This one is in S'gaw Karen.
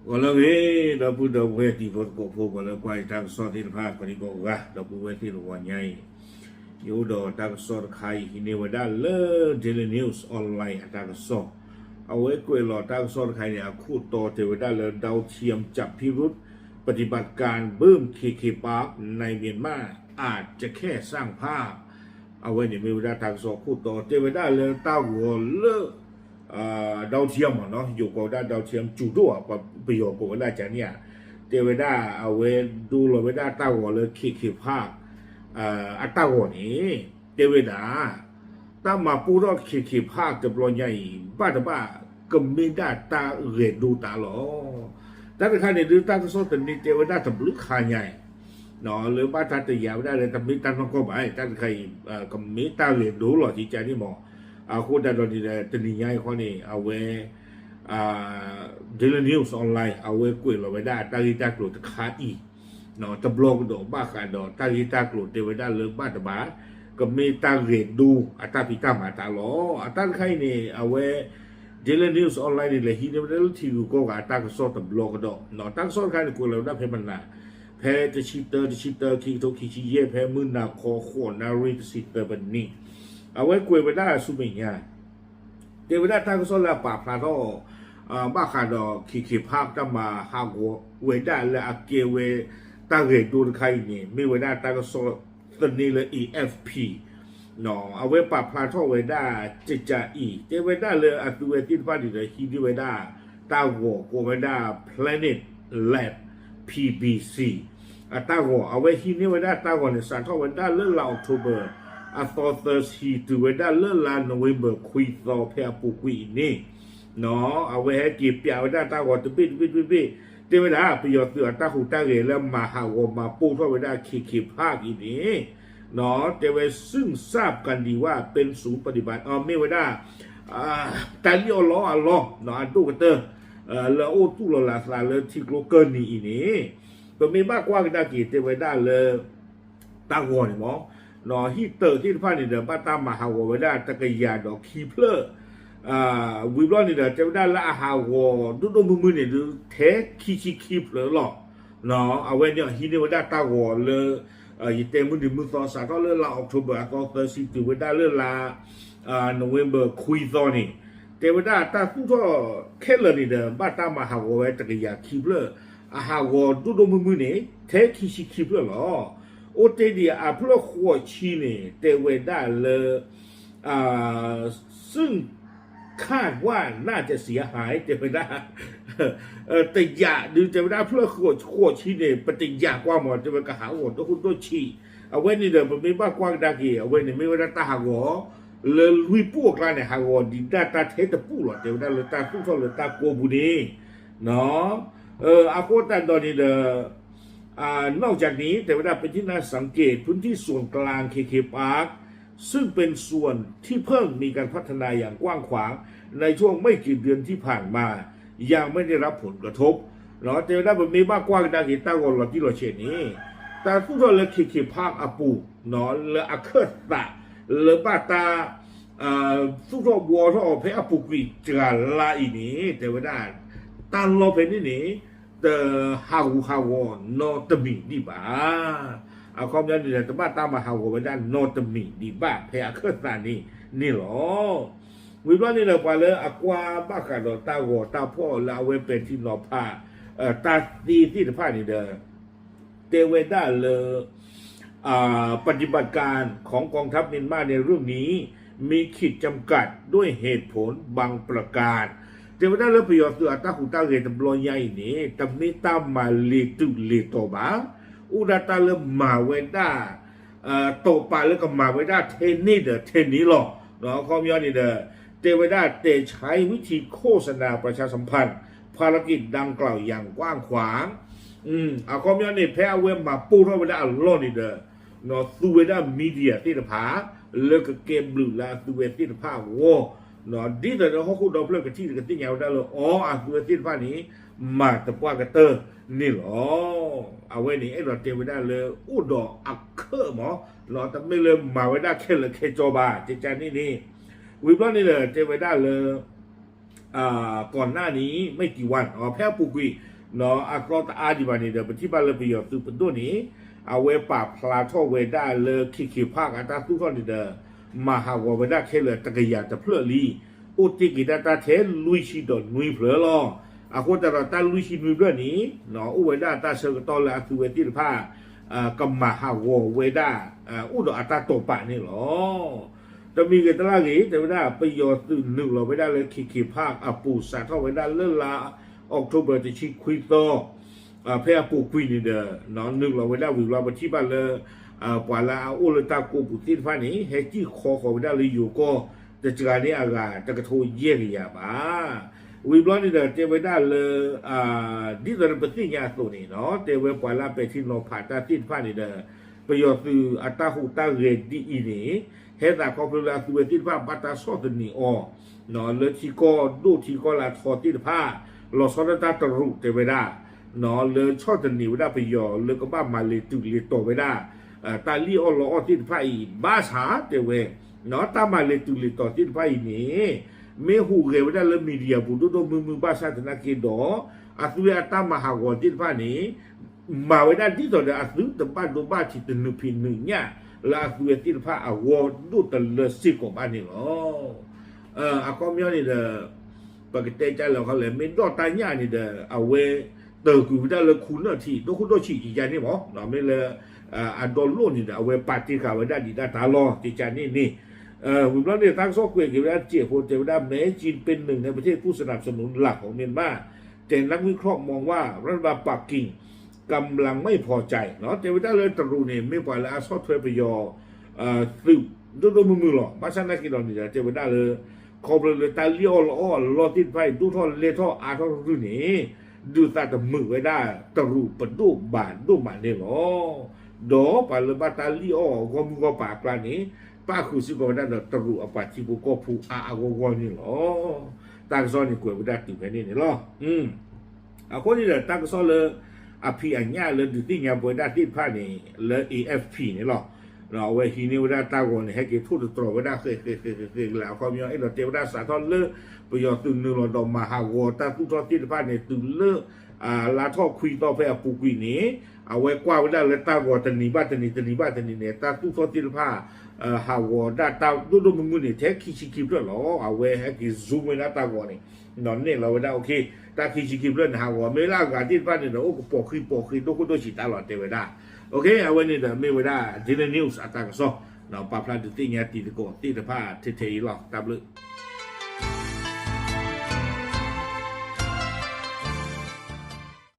ဂီၤလၢအဂ့ၤ ဒီပုၢ်ဒီဝဲၢ်တံၤဖိသကိးဖိ ပှၤလၢကွၢ်ယတၢ်ကစီၣ်သ့ၣ်တဖၣ် ကိးဒံကိးဂၤ ဒီပုၢ်ဝဲၢ်သ့ၣ်တဖၣ်ညါအံၤ, ယအိၣ်ဒီးတၢ်ကစီၣ်တခါအံၤ ဟံးန့ၢ်ဝဲဒၣ်လၢ Daily News Online အတၢ်ကစီၣ်, အဝဲကွဲးလီၤတၢ်ကစီၣ်တခါအံၤန့ၣ် အခိၣ်တီတဲဝဲဒၣ်လၢ ดาวเทียมจับพิรุธ ปฏิบัติการเบิ่มเคเคปาร์คในเมียนมาอาจจะแค่สร้างภาพ အဝဲန့ၣ်မ့ၢ်ဝဲဒၣ်တၢ်ကစီၣ်ခိၣ်တီတဲဝဲဒၣ်လၢတၢ်ဂီၤလၢ ดาวเทียม မ့ၢ်နီၤ ယိၤကိးဝဲဒၣ် ดาวเทียม ကၠူၤဒိၣ်ဧါ ပယီၤကိးဝဲဒၣ်ကန့ၣ်ဧါ, တဲဝဲဒၣ်အဝဲဒိလီၤဝဲဒၣ်တၢ်ဂီၤလၢ เคเคพาร์ค အတၢ်ဂီၤန့ၣ် တဲဝဲဒၣ် တၢ်မၤပိၢ်ထီၣ် เคเคพาร์ค တဘျီညါအံၤ ဘၣ်တဘၣ် ကမ့ၢ်ဒၣ်တၢ်ဂဲၤဒိတၢ်လီၤ. တၢ်တခါန့ၣ်ဒုး တၢ်ကစီၣ်တနံၤတဲဝဲဒၣ်တဘျုးခါညါအံၤ လၢဘၣ်တၢ်တယာ်ဝဲဒၣ်လၢ တမ့ၢ်တၢ်နီၢ်ကီၢ်ဘၣ် တၢ်တခါအံၤ ကမ့ၢ်တၢ်ဂဲၤဒိလီၤ ကကန့ၣ်မ့ၢ်, အဃိသတးဒီးန့ၣ်ဒီး တနံၤညါအံၤဃီန့ၣ် အဝဲ Daily News Online အဝဲကွဲးလီၤဝဲဒၣ်တၢ်ဂ့ၢ်တၢ်ကျိၤတခါအံၤ တဘျီကဒီးဘၣ်ဃးဒီးတၢ်ဂ့ၢ်တၢ်ကျိၤတဲဝဲဒၣ်လၢဘၣ်တဘၣ် ကမ့ၢ်တၢ်ဂဲၤဒိအတၢ်ဖံးတၢ်မၤတၢ်လီၤ. အတၢ်တခါအံၤန့ၣ် အဝဲ Daily News Online န့ၣ် လဲၤဟံးန့ၢ်ဝဲဒၣ်လၢထံဂုၤကီၢ်ဂၤအတၢ်ကစီၣ်တဘျီကဒီး, တၢ်ကစီၣ်တခါန့ၣ် ကွဲးလီၤဝဲဒၣ်ဖဲမနၤ ဖဲတဆံတၢ တဆံတၢ ခံကထိခံဆံယဲၢ် ဖဲမုၢ်နၤခီ ဃိးနၣ်ရံၣ်တဆံသၢမံးနံး, အဝဲကွဲးဝဲဒၣ်ဆူမဲာ်ညါ တဲဝဲဒၣ်တၢ်ကစီၣ်လၢအပာ်ဖျါထီၣ် ဘၣ်ဃးဒီး เคเคพาร์ค တၢ်မၤဟးဂီၤဝဲဒၣ်လၢအကဲဝဲတၢ်ဂဲၤဒိတခါအံၤန့ၣ် မ့ၢ်ဝဲဒၣ်တၢ်ကစီၣ်သန့လၢ AFP အဝဲပာ်ဖျါထီၣ်ဝဲဒၣ်ကကအံၤ တဲဝဲဒၣ်လၢအသုဝဲသ့ၣ်တဖၣ်န့ၣ်ဒီး ဟံးန့ၢ်ဝဲဒၣ်တၢ်ဂီၤကိးဝဲဒၣ် Planet Lab PBC အတၢ်ဂီၤ အဝဲဟံးန့ၢ်ဝဲဒၣ်တၢ်ဂီၤန့ၣ် စးထီၣ်ဝဲဒၣ်လၢလါ October အသီသၢဆံ တုၤဝဲဒၣ်လၢလါ November ခွံသီ ဖဲအပူၤကွံာ်အံၤန့ၣ် အဝဲဟဲက့ၤပျးဝဲဒၣ်တၢ်ဂီၤတဘ့ၣ်တဘ့ၣ်တဘ့ၣ်တဘ့ၣ်, တဲဝဲဒၣ် ပယီၤသုးအတၢ်ဟူးတၢ်ဂဲၤလၢမၤဟးဂီၤမၤပိၢ်ထီၣ်ဝဲဒၣ် เคเคพาร์ค အံၤန့ၣ် တဲဝဲ ซึ่งทราบกันดีว่าเป็นศูนย์ปฏิบัติ မ့ၢ်ဝဲဒၣ် တၢ်လံၣ်အီၣ်လီအီၣ်အလီၢ် အဒိၣ်ကတၢၢ် လၢအအိၣ်သူၣ်လီၤလးသးလၢထံကျိကၢၢ်နံၤအံၤန့ၣ် ပမ့ၢ်ဘၣ်ကွၢ်ကဒါက့ၤတဲဝဲဒၣ်လၢ တၢ်ဂီၤန့ၣ်မ့ၢ် ဟံၣ်တၢးသ့ၣ်တဖၣ်န့ၣ်ဒီး ဘၣ်တၢ်မၤဟးဂီၤဝဲဒၣ်တကယၤဒီးခံဖျၢၣ်, ဝံၤဘျီန့ၣ်ဒီး တဲဝဲဒၣ်လၢအဟးဂီၤဒိၣ်ဒိၣ်မုၢ်မုၢ်န့ၣ်ဒီး ထဲခံဆံခံဖျၢၣ်လီၤ. အဝဲန့ၣ်ဟံးန့ၢ်ဝဲဒၣ်တၢ်ဂီၤလၢ ယတဲမုၢ်နံၤမုၢ်သီ စးထီၣ်လၢလါ October အသီသၢဆံ တုၤဝဲဒၣ်လၢလါ November ခွံသီန့ၣ် တဲဝဲဒၣ်တၢ်သူၣ်ထီၣ်ခဲလၢာ်န့ၣ်ဒီး ဘၣ်တၢ်မၤဟးဂီၤဝဲတကယၤခံဖျၢၣ်, အဟးဂီၤဒိၣ်ဒိၣ်မုၢ်မုၢ်န့ၣ် ထဲခံဆံခံဖျၢၣ်လီၤ. အိၣ်တ့ၢ်ဒံးအဖျၢၣ်ဃိးဆံန့ၣ် တဲဝဲဒၣ်လၢ ซึ่งคาดว่าน่าจะเสียหาย တဲဝဲဒၣ် တယာ်ဒုး တဲဝဲဒၣ်ဖျၢၣ်ဃိးဆံန့ၣ် ပတယာ်ကွၢ်မး တဲဝဲကဟးဂီၤဒိၣ်ခိၣ်ဒိၣ်ဆံး, အဝဲန့ၣ်ဒီး ပမ့ၢ်ဘၣ်ကွၢ်ကဒါက့ၤ အဝဲန့ၣ်မ့ၢ်ဝဲဒၣ်တၢ်ဟးဂီၤ လၢလွံၢ်ပူၣ်အကျါန့ၣ် ဟးဂီၤဒံးဒၣ်တၢ်ထဲတပူၣ်လီၤ တဲဝဲဒၣ်လၢတၢ်သူၣ်ထီၣ်လၢတၢ်ကိးပူၤန့ၣ် အဃိသတးဒီးန့ၣ်ဒီး นอกจากนี้ တဲဝဲဒၣ် เป็นที่น่าสังเกต พื้นที่ส่วนกลาง เคเคพาร์ค ซึ่งเป็นส่วนที่เพิ่งมีการพัฒนาอย่างกว้างขวางในช่วงไม่กี่เดือนที่ผ่านมา ยังไม่ได้รับผลกระทบ တဲဝဲဒၣ် ပမ့ၢ်ဘၣ်ကွၢ်ကဒါက့ၤ တၢ်ဂီၤလီၤတံၢ်လီၤဆဲးန့ၣ် တၢ်သူၣ်ထီၣ်လၢ เคเคพาร์ค အပူၤ လၢအခၢၣ်သး လၢဘၣ်တၢ် သူၣ်ထီၣ်ဘှီထီၣ်အီၤဖဲအပူၤကွံာ်တဂၤလၢ်အံၤန့ၣ် တဲဝဲဒၣ် တၢ်လီၢ်ဖဲန့ၣ်န့ၣ် တဟးဂူာ်ဟးဂီၤနီတမံၤဒံးဘၣ်. အခီပညီန့ၣ်ဒီး တဘၣ်တၢ်မၤဟးဂီၤဝဲဒၣ်နီတမံၤဒံးဘၣ် ဖဲအခၢၣ်သးန့ၣ်န့ၣ်လီၤ. ဝံၤဘျီန့ၣ်ဒီး ပှၤလၢအကွၢ်ဘၣ်ဃးဒီးတၢ်ဂီၤတၢ်ဖီၣ်လၢအဝဲပဲာ်ထံနီၤဖး တၢ်သ့သ့ၣ်တဖၣ်န့ၣ်ဒီး တဲဝဲဒၣ်လၢ อ่า ปฏิบัติการของกองทัพเมียนมาในเรื่องนี้ มีขีดจำกัดด้วยเหตุผลบางประการ တဲဝဲဒၣ်လၢပယီၤသုးအတၢ်ဟူးတၢ်ဂဲၤတဘျီညါအံၤန့ၣ် တမ့ၢ်တၢ်မၤလ့ၤတုၤလ့ၤတီၤဘၣ်, အိၣ်ဒၣ်တၢ်လၢမၤဝဲဒၣ် တီၢ်ပာ်လၢကမၤဝဲဒၣ်ထဲန့ၣ်ဒီးထဲန့ၣ်လီၤ. အခီပညီန့ၣ်ဒီး တဲဝဲဒၣ် แต่ใช้วิธีโฆษณาประชาสัมพันธ์ ภารกิจดังกล่าวอย่างกว้างขวาง အခီပညီန့ၣ် ဖဲအဝဲမၤပိၢ်ထီၣ်ဝဲဒၣ်အလီၢ်န့ၣ်ဒီး သူဝဲဒၣ် media သ့ၣ်တဖၣ် လၢကကဲဘျုးလၢအသုဝဲသ့ၣ်တဖၣ်အဂီၢ်, ဒ်သိးဒီးဟီၣ်ခိၣ်ဒီဖျၢၣ်ကထံၣ်ကသ့ၣ်ညါဝဲဒၣ်လၢ အီ အသုဝဲသ့ၣ်တဖၣ်န့ၣ် မၤသပှၢ်ကတၢၢ်န့ၣ်လီၤ. အဝဲန့ၣ် အဲၣ်ဒိးတဲဝဲဒၣ်လၢအိၣ်ဒီးအခၢၣ်မး, တမ့ၢ်လၢမၤဝဲဒၣ်ခဲလၢာ်ခဲဆ့ဘၣ် ကကန့ၣ်န့ၣ်, ဝံၤဘျီန့ၣ်ဒီး တဲဝဲဒၣ်လၢ อ่า ก่อนหน้านี้ไม่กี่วัน ဖဲအပူၤကွံာ် အသီတအါဒံးဘၣ်န့ၣ်ဒီး ပထံၣ်ဘၣ်လၢပယီၤသုးပဒိၣ်န့ၣ် အဝဲပာ်ဖျါထီၣ်ဝဲဒၣ်လၢ ခ့ခ့ဖၣ် အတၢ်သူၣ်ထီၣ်န့ၣ်ဒီး မၤဟးဂီၤဝဲဒၣ်ခဲလၢာ်တကယၤတဖျၢၣ်လံ, အိၣ်တ့ၢ်က့ၤဒၣ်တၢ်ထဲလွံၢ်ဆံဒီးနွံဖျၢၣ်လီၤ. အဃိသတးဒီးတၢ်လွံၢ်ဆံနွံဖျၢၣ်န့ၣ် အိၣ်ဝဲဒၣ်တၢ်ဆၢကတီၢ်လၢအသုဝဲသ့ၣ်တဖၣ် ကမၤဟးဂီၤဝဲဒၣ် အိၣ်ဒီးအတၢ်တိာ်ပာ်န့ၣ်လီၤ. တမံၤဂ့ၤတလါဂ့ၤ တဲဝဲဒၣ် ပယီၤသုးနုာ်လီၤဝဲဒၣ်လၢ ခ့ခ့ဖၣ် အပူၤ စးထီၣ်ဝဲဒၣ်လၢလါ October တဆံခွံသီ ဖဲအပူၤကွံာ်န့ၣ်ဒီး နုာ်လီၤဝဲဒၣ်ဝံၤဘျီ ပထံၣ်ဘၣ်လၢ ပှၤလၢအအိၣ်လၢတၢ်ကိးပူၤသ့ၣ်တဖၣ်န့ၣ် ဟဲစံၣ်ဃီဃီၤဝဲဒၣ်လၢယိၤကီၢ် တစှၤန့ၢ်အဂၤ တကထိယဲၢ်ကယၤဘၣ်. ဝံၤဘျီန့ၣ်ဒီး တဲဝဲဒၣ်လၢ ဒ်သိးဒီးပသ့ၣ်ညါအသိးန့ၣ် တဲဝဲပှၤလၢအပဲာ်ထံနီၤဖးတၢ်သ့ၣ်တဖၣ်န့ၣ်ဒီး ပယီၤသုးအတၢ်ဟူးတၢ်ဂဲၤဒ်အံၤန့ၣ် ဟဲသးခီဖျိလၢအသုဝဲသ့ၣ်တဖၣ်ဘၣ်တၢ်ဆီၣ်သနံးအီၤ လၢထံကီၢ်ဒိၣ်ထံကီၢ်လါထီသ့ၣ်တဖၣ် လီၤဆီဒၣ်တၢ်တရူးတဲဝဲဒၣ် လၢဆီၣ်သနံးဝဲဒၣ်ပယီၤလၢကဘၣ်မၤလဲၤတုၤလဲၤတီၤဝဲဒၣ် တၢ်လံၣ်အီၣ်လီအီၣ်သ့ၣ်တဖၣ်အံၤ ဘၣ်ဆၣ်တဲဝဲ တၢ်မၤလဲၤတုၤလဲၤတီၤသ့ၣ်တဖၣ်အံၤန့ၣ် မ့ၢ်ဟူးဂဲၤဝဲဒၣ်လၢ media ပူၤဒိၣ်ဒိၣ်မုၢ်မုၢ်ဘၣ်ဆၣ်သနာ်က့ဒီး အသုဝဲအတၢ်မၤဟးဂီၤသ့ၣ်တဖၣ်န့ၣ် မၤဝဲဒၣ်ဒ်သိးဒီးအသုတဘၣ်ဒိဘၣ်ထံးတနုာ်ဖံးနုာ်ညၣ်လၢအသုဝဲသ့ၣ်တဖၣ်အဂီၢ်ဒိၣ်တလၢစ့ၢ်ကီးဘၣ်န့ၣ်လီၤ. အခီပညီန့ၣ်ဒီး ပကတဲကလဲၣ်ခီလဲၣ် မ့ၢ်ဒီၣ်တၢ်ညၣ်န့ၣ်ဒီး အဝဲတၢၢ်ကွံာ်ဝဲဒၣ်လၢခူနၢၣ်ထံး ဒိၣ်ခိၣ်ဒိၣ်ဆံးယယါန့ၣ်မး မ့ၢ်လၢ အဒီလိၣ်န့ၣ်ဒီး အဝဲပာ်တ့ၢ်ဃာ်ဝဲဒၣ်ဒံးဒၣ်တၢ်လီၢ် တကးန့ၣ်န့ၣ် ဝံၤဘျီန့ၣ် တၢ်ကစီၣ်ကွဲးက့ၤဝဲဒၣ်စဲးဖိ တဲဝဲဒၣ် แม้จีนเป็นหนึ่งในประเทศผู้สนับสนุนหลักของเมียนมา แต่นักวิเคราะห์มองว่ารัฐบาลปักกิ่งกำลังไม่พอใจ တဲဝဲဒၣ်လၢတရူးန့ၣ် မ့ၢ်ပှၤလၢအဆီၣ်ထွဲပယီၤ သုးဒိၣ်ဒိၣ်မုၢ်မုၢ်လီၤ. ဘၣ်ဆၣ်သနာ်က့ဒီးန့ၣ်ဒီး တဲဝဲဒၣ်လၢ ခီဖျိလၢတၢ်လံၣ်အီၣ်လီအီၣ်အလီၢ်သ့ၣ်တဖၣ်အံၤ ဒိၣ်ထီၣ်လဲၢ်ထီၣ်အါထီၣ်တရုၢ်န့ၣ် ဒုးသးတမုာ်ဝဲဒၣ်တရူးပဒိၣ်ဘၣ်ဒိၣ်မးန့ၣ်လီၤ. ဒီးပှၤလၢဘၣ်တၢ်လံၣ်အီၣ်အဂီၢ်မုၢ်ဂီၢ်ပၤအကျါန့ၣ် ပၣ်ဃုာ်စ့ၢ်ကီးဝဲဒၣ်ဒီးတရူးအပှၤထံဖိကီၢ်ဖိအါအါဂီၢ်ဂီၢ်န့ၣ်လီၤ. တၢ်ကစီၣ်န့ၣ်ကွဲးဝဲဒၣ်တုၤဖဲန့ၣ်န့ၣ်လီၤ. အဃိန့ၣ်ဒီး တၢ်ကစီၣ်လၢအဖံးအညၣ်လၢဒုးသ့ၣ်ညါပဝဲဒၣ်သ့ၣ်တဖၣ်န့ၣ် လၢ A F P န့ၣ်လီၤ. အဝဲဟံးန့ၢ်ဝဲဒၣ်တၢ်ဂီၤန့ၣ် ဟဲက့ၤထိၣ်သတြီၤဝဲဒၣ်ဃဲးဃဲးဃဲးဃဲးဃဲးလၢအခီပညီ အဲၣ်ဒိးတဲဝဲဒၣ်စးထီၣ်လၢ ပယီၤသုးနုာ်လီၤဒီးမၤဟးဂီၤတၢ်သူၣ်ထီၣ်သ့ၣ်တဖၣ်န့ၣ် တုၤလၢ လါထီၣ်ခွံသီဖဲအပူၤကွံာ်န့ၣ် အဝဲကွၢ်ဝဲဒၣ်လၢတၢ်ဂီၤတနံၤဘၣ်တနံၤ တနံၤဘၣ်တနံၤန့ၣ် တၢ်သူၣ်ထီၣ်သ့ၣ်တဖၣ် ဟးဂီၤဒၣ်တၢ်ဒိၣ်ဒိၣ်မုၢ်မုၢ်န့ၣ် ထဲခံဆံခံဖျၢၣ်လီၤ. အဝဲဟဲက့ၤ zoom ဝဲဒၣ်တၢ်ဂီၤန့ၣ် နဲၣ်လီၤဝဲဒၣ် တၢ်ခံဆံခံဖျၢၣ်န့ၣ် ဟးဂီၤမ့ၢ်လၢအဂၤသ့ၣ်တဖၣ်န့ၣ်ဒီး အိၣ်ကပိာ်ဃံပိာ်ဃ့ ဒိၣ်ခိၣ်ဒိၣ်ဆံးတၢ်လီၤ တဲဝဲဒၣ်. အဝဲန့ၣ်ဒီးမ့ၢ်ဝဲဒၣ် Daily News အတၢ်ကစီၣ် ပာ်ဖျါဒုးသ့ၣ်ညါတံၤသကိးသ့ၣ်တဖၣ်ထဲထဲအံၤလီၤ. တၢ်ဘျုး